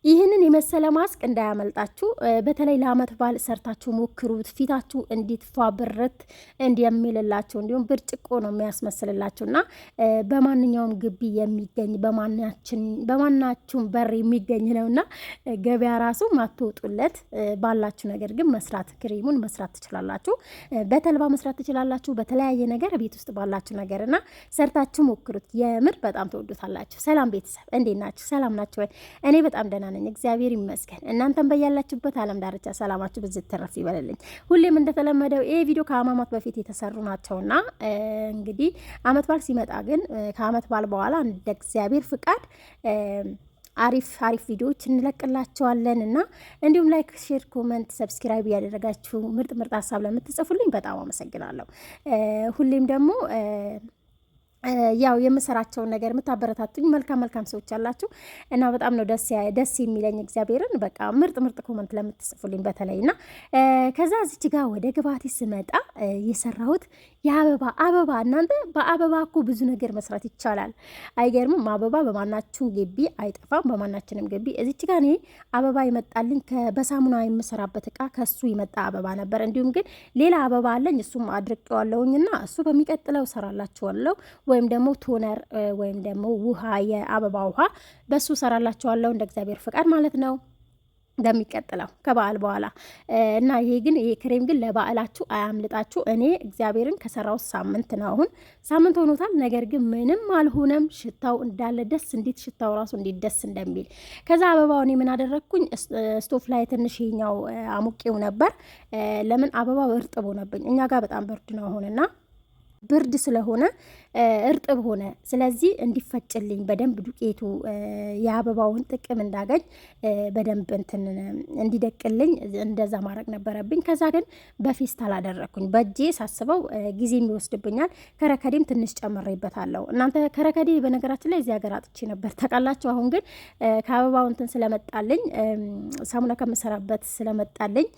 ይህንን የመሰለ ማስክ እንዳያመልጣችሁ። በተለይ ለአመት በዓል ሰርታችሁ ሞክሩት። ፊታችሁ እንዲትፏ ብርት እንዲሚልላችሁ እንዲሁም ብርጭቆ ነው የሚያስመስልላችሁ እና በማንኛውም ግቢ የሚገኝ፣ በማናችሁም በር የሚገኝ ነው እና ገበያ ራሱ ማትወጡለት ባላችሁ ነገር ግን መስራት፣ ክሬሙን መስራት ትችላላችሁ። በተልባ መስራት ትችላላችሁ። በተለያየ ነገር ቤት ውስጥ ባላችሁ ነገር እና ሰርታችሁ ሞክሩት። የምር በጣም ትወዱታላችሁ። ሰላም ቤተሰብ፣ እንዴት ናችሁ? ሰላም ናችሁ ወይ? እኔ በጣም ደህና ነኝ፣ እግዚአብሔር ይመስገን። እናንተም በያላችሁበት ዓለም ዳርቻ ሰላማችሁ ብዝት ትረፍ ይበልልኝ። ሁሌም እንደተለመደው ይህ ቪዲዮ ከአማማት በፊት የተሰሩ ናቸውና እንግዲህ አመት በዓል ሲመጣ ግን ከአመት በዓል በኋላ እንደ እግዚአብሔር ፍቃድ አሪፍ አሪፍ ቪዲዮዎች እንለቅላቸዋለን እና እንዲሁም like፣ share፣ comment፣ subscribe እያደረጋችሁ ምርጥ ምርጥ ሀሳብ ለምትጽፉልኝ በጣም አመሰግናለሁ። ሁሌም ደግሞ ያው የምሰራቸውን ነገር የምታበረታቱኝ መልካም መልካም ሰዎች አላችሁ እና በጣም ነው ደስ ደስ የሚለኝ፣ እግዚአብሔርን በቃ ምርጥ ምርጥ comment ለምትጽፉልኝ በተለይ። እና ከዛ እዚች ጋር ወደ ግብአቴ ስመጣ የሰራሁት የአበባ አበባ፣ እናንተ በአበባ እኮ ብዙ ነገር መስራት ይቻላል። አይገርምም? አበባ በማናችሁም ግቢ አይጠፋም፣ በማናችንም ግቢ። እዚች ጋር እኔ አበባ ይመጣልኝ በሳሙና የምሰራበት እቃ ከሱ ይመጣ አበባ ነበር። እንዲሁም ግን ሌላ አበባ አለኝ፣ እሱም አድርቄዋለሁኝና እሱ በሚቀጥለው ሰራላችኋለሁ፣ ወይም ደግሞ toner ወይም ደግሞ ውሃ፣ የአበባ ውሃ በሱ ሰራላችኋለሁ እንደ እግዚአብሔር ፍቃድ ማለት ነው። እንደሚቀጥለው ከበዓል በኋላ እና ይሄ ግን ይሄ ክሬም ግን ለበዓላችሁ አያምልጣችሁ። እኔ እግዚአብሔርን ከሰራው ሳምንት ነው፣ አሁን ሳምንት ሆኖታል። ነገር ግን ምንም አልሆነም። ሽታው እንዳለ ደስ እንዴት፣ ሽታው ራሱ እንዴት ደስ እንደሚል። ከዛ አበባውን ምን አደረግኩኝ? ስቶፍ ላይ ትንሽ ይኸኛው አሙቄው ነበር። ለምን አበባው እርጥብ ሆነብኝ። እኛ ጋር በጣም ብርድ ነው አሁንና ብርድ ስለሆነ እርጥብ ሆነ። ስለዚህ እንዲፈጭልኝ በደንብ ዱቄቱ የአበባውን ጥቅም እንዳገኝ በደንብ እንትን እንዲደቅልኝ እንደዛ ማድረግ ነበረብኝ። ከዛ ግን በፌስታል አደረግኩኝ። በእጄ ሳስበው ጊዜ የሚወስድብኛል። ከረከዴም ትንሽ ጨምሬበታለሁ። እናንተ ከረከዴ በነገራችን ላይ እዚህ ሀገር አጥቼ ነበር ታውቃላችሁ። አሁን ግን ከአበባው እንትን ስለመጣልኝ፣ ሳሙና ከምሰራበት ስለመጣልኝ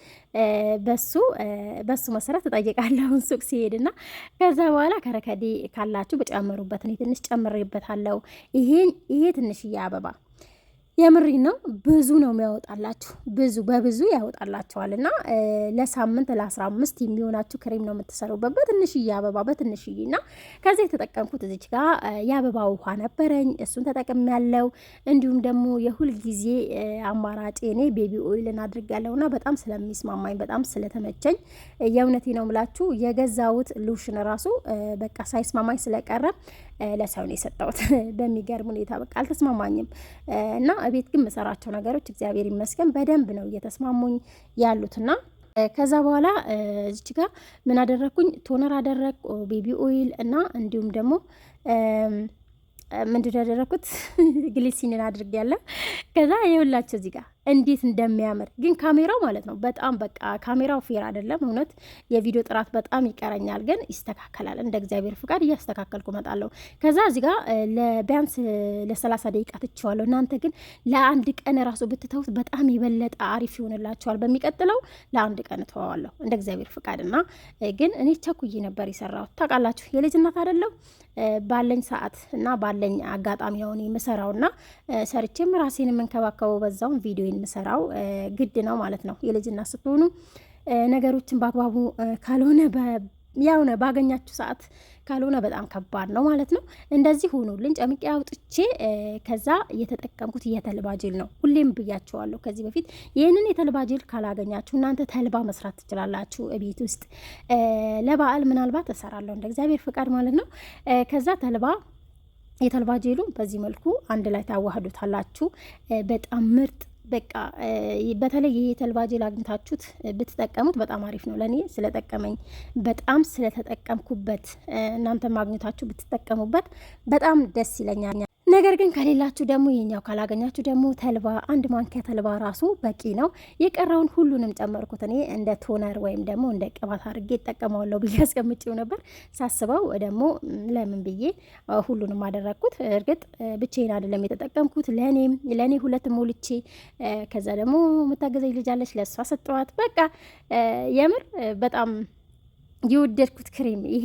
በሱ መሰረት እጠይቃለሁ ሱቅ ሲሄድና ከዛ በኋላ ከረከዴ ካላችሁ በጨመሩበት፣ እኔ ትንሽ ጨምሬበታለሁ። ይሄ ትንሽዬ አበባ የምሪ ነው፣ ብዙ ነው የሚያወጣላችሁ፣ ብዙ በብዙ ያወጣላችኋል። እና ለሳምንት ለ15 የሚሆናችሁ ክሬም ነው የምትሰሩበት በትንሽዬ አበባ በትንሽዬ። እና ከዚህ የተጠቀምኩት እዚች ጋር የአበባ ውሃ ነበረኝ፣ እሱን ተጠቅሜያለሁ። እንዲሁም ደግሞ የሁል ጊዜ አማራጭ እኔ baby oil ን አድርጌያለሁ እና በጣም ስለሚስማማኝ፣ በጣም ስለተመቸኝ፣ የእውነቴ ነው ምላችሁ፣ የገዛሁት ሉሽን ራሱ በቃ ሳይስማማኝ ስለቀረ ለሰው ነው የሰጠሁት። በሚገርም ሁኔታ በቃ አልተስማማኝም እና ቤት ግን የምሰራቸው ነገሮች እግዚአብሔር ይመስገን በደንብ ነው እየተስማሙኝ ያሉትና ከዛ በኋላ እዚች ጋር ምን አደረግኩኝ? Toner አደረግኩ፣ baby oil እና እንዲሁም ደግሞ ምንድን ያደረግኩት ግሊሲንን አድርጌያለሁ። ከዛ ይኸውላችሁ እዚህ ጋር እንዴት እንደሚያምር ግን ካሜራው ማለት ነው። በጣም በቃ ካሜራው fair አይደለም። እውነት የቪዲዮ ጥራት በጣም ይቀረኛል፣ ግን ይስተካከላል። እንደ እግዚአብሔር ፍቃድ እያስተካከልኩ እመጣለሁ። ከዛ እዚህ ጋር ቢያንስ ለ30 ደቂቃ ትቼዋለሁ። እናንተ ግን ለአንድ ቀን ራሱ ብትተውት በጣም የበለጠ አሪፍ ይሆንላችኋል። በሚቀጥለው ለአንድ ቀን እተዋዋለሁ እንደ እግዚአብሔር ፍቃድ እና ግን እኔ ቸኩዬ ነበር የሰራሁት። ታውቃላችሁ፣ የልጅ እናት አይደለሁ፣ ባለኝ ሰዓት እና ባለኝ አጋጣሚ ነው የምሰራውና ሰርቼም ራሴን የምንከባከበው፣ በዛውም ቪዲዮ የምሰራው ግድ ነው ማለት ነው። የልጅ እናት ስትሆኑ ነገሮችን በአግባቡ ካልሆነ፣ ያው ነው፣ ባገኛችሁ ሰዓት ካልሆነ በጣም ከባድ ነው ማለት ነው። እንደዚህ ሆኖልኝ ጨምቄ አውጥቼ ከዛ እየተጠቀምኩት የተልባ ጄል ነው። ሁሌም ብያችኋለሁ ከዚህ በፊት፣ ይህንን የተልባ ጄል ካላገኛችሁ እናንተ ተልባ መስራት ትችላላችሁ ቤት ውስጥ። ለበዓል ምናልባት እሰራለሁ እንደ እግዚአብሔር ፍቃድ ማለት ነው። ከዛ ተልባ የተልባ ጄሉ በዚህ መልኩ አንድ ላይ ታዋህዱታላችሁ። በጣም ምርጥ፣ በቃ በተለይ ይሄ የተልባ ጄል አግኝታችሁት ብትጠቀሙት በጣም አሪፍ ነው። ለእኔ ስለጠቀመኝ፣ በጣም ስለተጠቀምኩበት እናንተ ማግኘታችሁ ብትጠቀሙበት በጣም ደስ ይለኛል። ነገር ግን ከሌላችሁ ደግሞ፣ ይሄኛው ካላገኛችሁ ደግሞ ተልባ፣ አንድ ማንኪያ ተልባ ራሱ በቂ ነው። የቀረውን ሁሉንም ጨመርኩት። እኔ እንደ toner ወይም ደግሞ እንደ ቅባት አድርጌ እጠቀመዋለሁ ብዬ አስቀምጬው ነበር። ሳስበው ደግሞ ለምን ብዬ ሁሉንም አደረግኩት። እርግጥ ብቻዬን አይደለም የተጠቀምኩት። ለእኔ ሁለት ሞልቼ ከዛ ደግሞ የምታገዘኝ ልጅ አለች፣ ለእሷ ሰጠዋት። በቃ የምር በጣም የወደድኩት ክሬም ይሄ።